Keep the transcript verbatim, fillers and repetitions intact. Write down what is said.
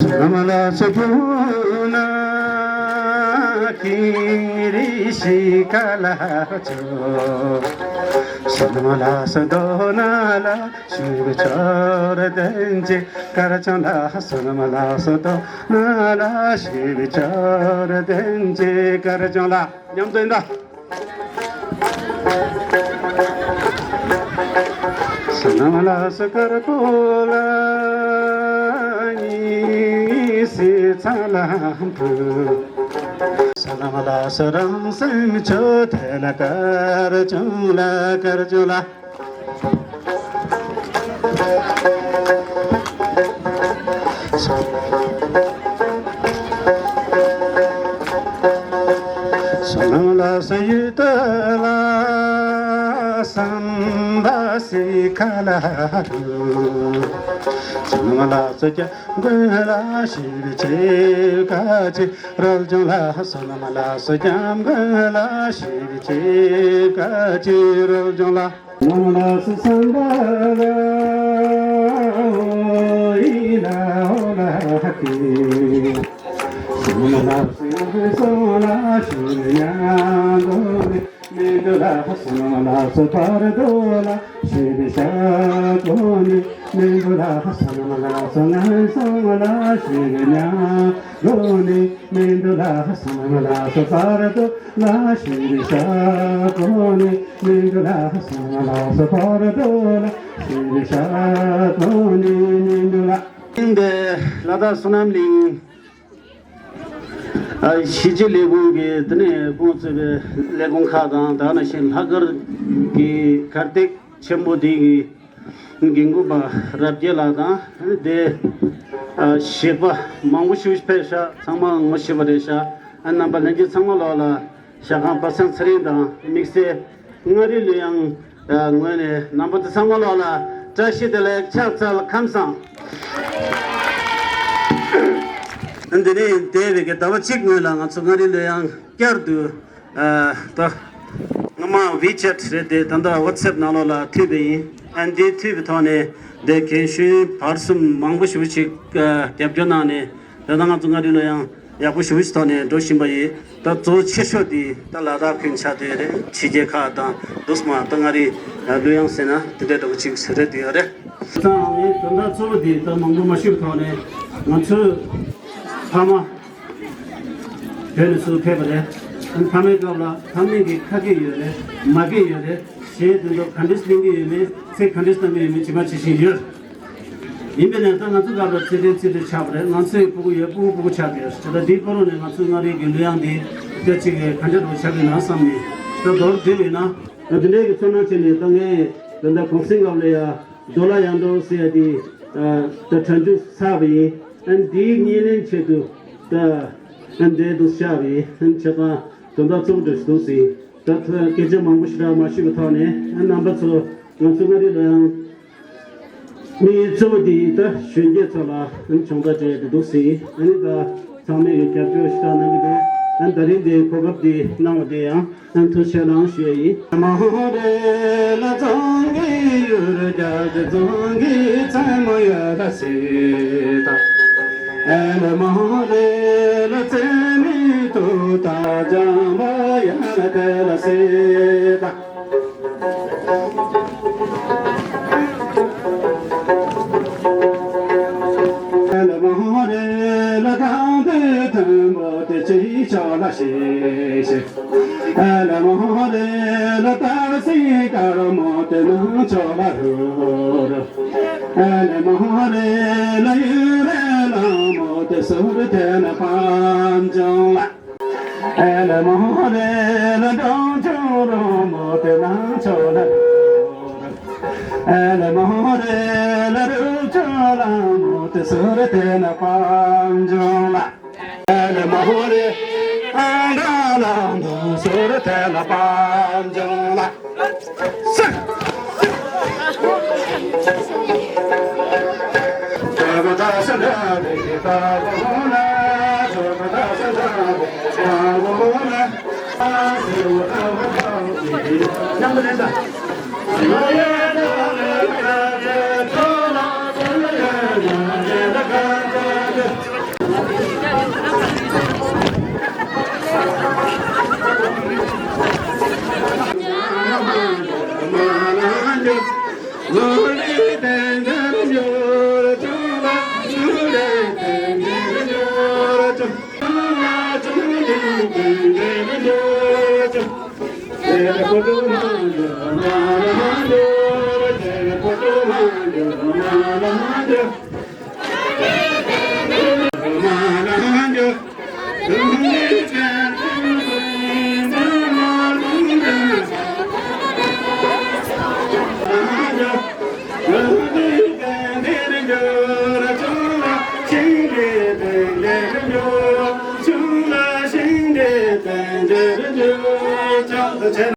བསོད་ནམས་ལ་སོགས་དོ་ན་ཀིང་རི་ཤི་ཀ་ལ་ཅོ། བསོད་ནམས་ལ་སོགས་དོ་ན་ལ་ཞུ་བའི་ཆོས་དན་ཅི་དཀར་ཅང་ལ། བསོད་ནམས་ལ་སོགས་དོ་ན་ལ་ཞུ་བའི་ཆོས་དན་ཅི་དཀར་ཅང་ལ། མཉམ་དུ་ཡིན་ད། བསོད་ནམས་ལ་སོགས་དཀར་པོ་ལ་ཉི་ཟེར་ཚ་ལ་འཕུར། བསོད་ནམས་ལ་སོགས་རང་སེམས་ཆོས་དེ་ལ་དཀར་ཅང་ལ་དཀར་ཅང་ལ། བསོད་ནམས་ལ་སོགས་ཡུལ་དུ་ལ་བསམ་པ་སེ་ཁ་ལ་རུ། བསོད་ནམས་ལ་སོགས་སྐྱབས་མགོན་ལ་ཞུ་བའི་ཆེ་ཁ་ཆེ་རོལ་ཅང་ལ། བསོད་ནམས་ལ་སོགས་སྐྱབས་མགོན་ལ་ཞུ་བའི་ཆེ་ཁ་ཆེ་རོལ་ཅང་ལ། བསོད་ནམས་ལ་སོགས་བསམ་པ་ལ་ཨོ་ཡི་ལ་ཨོ་ལ་ཧ་ཏི། བསོད་ནམས་ལ་སོགས་ཡང་སོང་ལ་ཞུ་ཡང་གོ་ནི་མི་འདུག་ལ། བསོད་ནམས་ལ་སོགས་བར་དོ་ལ་ཞུ་བའི་ཤ་གོ་ནི་མི་འདུག་ལ། བསོད་ནམས་ལ་སོགས་ངན་སོང་ལ་ཞུ་བའི་ཉ་གོ་ནི་མི་འདུག་ལ། བསོད་ནམས་ལ་སོགས་བར་དོ་ལ་ཞུ་བའི་ཤ་གོ་ནི་མི་འདུག་ལ། བསོད་ནམས་ལ་སོགས་བར་དོ་ལ་ཞུ་བའི་ཤ་གོ་ནི་མི་འདུག་ལ། འདི་ལ་དྭགས་བསོད་ནམས་གླིང་ཨ་གཞིས་བྱེས་ལས་ཁུངས་ཀྱི་དེ་ནས་ཁོང་གཙོས་པའི་ལས་ཁུངས་ཁག་དང་། དེ་ནང་བཞིན་ལྷག་དཀར་གྱི་གར་སྟེགས་ཆེན་པོ་འདི་གི་འགན་འཁུར་བ་རབ་རྒྱས་ལགས་དང་། དེ་ཨ་གཞས་པ་མང་པོ་ཞིག་ཕེབས་ཤག་ཚང་མ་ངོ་ཤེས་པ་རེད་ཤག་ཨ་རྣམ་པ་ལྷན་རྒྱས་ཚང་མ་ལོག་ལ་ཞལ་ཁང་པ་སངས་ཚེ་རིང་དང་དམིགས་བསལ་མངའ་རིས་གླུ་དབྱངས་ངོས་ནས་རྣམ་པ་ཚོ་ཚང་མ་ལོག་ལ་བཀྲ་ཤིས་བདེ་ལེགས། ཕྱག་འཚལ། ཁམས་བཟང་། འདི་ནས་འདས་པའི་གི་ཟླ་བ་གཅིག་སྔོན་ལ་ང་ཚོ་མངའ་རིས་གླུ་དབྱངས་བསྐྱར་དུ་ཨ་ད་སྔོན་མ་ཝི་ཆེ་ཊི་རེད་དེ། ད་ལྟ་ཝ་ཊི་སེབ་ནང་ལོགས་ལ་མཐུད་པ་ཡིན། ཨ་འདི་མཐུད་པའི་ཐོག་ནས་འདི་རྒན་གཞོན་བར་གསུམ་མང་པོ་ཞེ་པོ་ཅིག་ཨ་རྒྱབ་སྐྱོར་གནང་ནས། ད་ལྟ་ང་ཚོ་མངའ་རིས་གླུ་དབྱངས་ཡག་པོ་ཞེ་པོ་ཅིག་ཐོག་ནས་འགྲོ་བཞིན་པ་ཡིན། ད་གཙོ་ཆེ་ཤོས་དེ་ད་ལ་དྭགས་ཁུལ་ཆགས་བསྡད་རེད། ཕྱི་རྒྱལ་ཁག་དང་འདུག་སེ་མ་ད་མངའ་རིས་གླུ་དབྱངས་ཟེར་ན་དེ་འདྲའི་འདྲ་པོ་ཅིག་རེད་འདུག་ཡོད་རེད། ད་ངས་དོན་དག་གཙོ་བོ་དེ་ད་མང་པོ་མ་ཞུས་པའི་ཐོག་ནས་ང་ཚོའི་ཕ་མ་བོད་ནས་ཚུར་ཕེབས་པ་རེད། ཕ་མའི་སྐབས་ལ་ཕ་མེས་ཀྱི་ཁ་སྐད་ཡོད་རེད། མ་སྐད་ཡོད་རེད། གཞས་དེ་ཚོ་ག་འདྲས་གླེང་གི་ཡོད་མེད། ཚིག་ག་འདྲས་བཏང་གི་ཡོད་མེད་ཇི་མ་ཇི་བཞིན་ཡོད། ཡིན་པས་ན་ད་ང་ཚོ་སྐབས་ལ་ཚིག་དེ་ཚིག་དེ་ཆགས་པ་རེད། ང་ཚོའི་སྤུ་གུ་ཡོད། སྤུ་གུ་སྤུ་གུ་ཆགས་ཀྱི་ཡོད། ད་ལྟ་འདིའི་སྐོར་ནས་ང་ཚོའི་མངའ་རིས་ཀྱི་གླུ་དབྱངས་འདི་སྐད་ཅིག་གི་ག་འདྲ་རུ་ཆགས་ཀྱི་ན་བསམ་ནས། ད་མདོར་བསྡུས་པས་ན། ད་འདི་འདྲའི་གི་ཚོར་སྣང་བྱས་ནས་ད་ངས་ད་ལྟ་གུང་སེང་སྐབས་ལ་ཡ་རྡོ་ལ་ཡང་འགྲོ་ཟེར་ཡ་དེ་ད་གྲ་འགྲིག་ཚར་བ་ཡིན། ཨ་འདིའི་ཉིན་ལན་ཆེད་དུ་ད་ཨ་འདྲའི་འདུག་བཞག་པ་ཡིན། ཨ་བྱས་ཙང་དོན་དག་གཙོ་བོ་འདྲ་ཞིག་འདུག་ཟེར། ད་སྐད་ཆ་མང་པོ་ཞེ་དྲག་མ་ཞུས་པའི་ཐོག་ནས། ཨ་རྣམ་པ་ཚོ་ང་ཚོ་མངའ་རིས་ལ་ཡང་། དམིགས་ཡུལ་གཙོ་བོ་དེ་ད་གཞོན་སྐྱེས་ཚོ་ལ་སྦྱོང་བརྡར་སྤྲད་ཡག་དེ་འདུག་ཟེར། ཨ་ནི་ད་ཚང་མས་ཀྱི་རྒྱབ་སྐྱོར་ཞེ་དྲག་གནང་གི་འདུག་ཨ་ད་རིང་དེ་གོ་སྐབས་དེ་གནང་བ་དེ་ཡང་ཨ་ཐུགས་རྗེ་ཆེ་གནང་ཞུ་ཡ་ཡིན།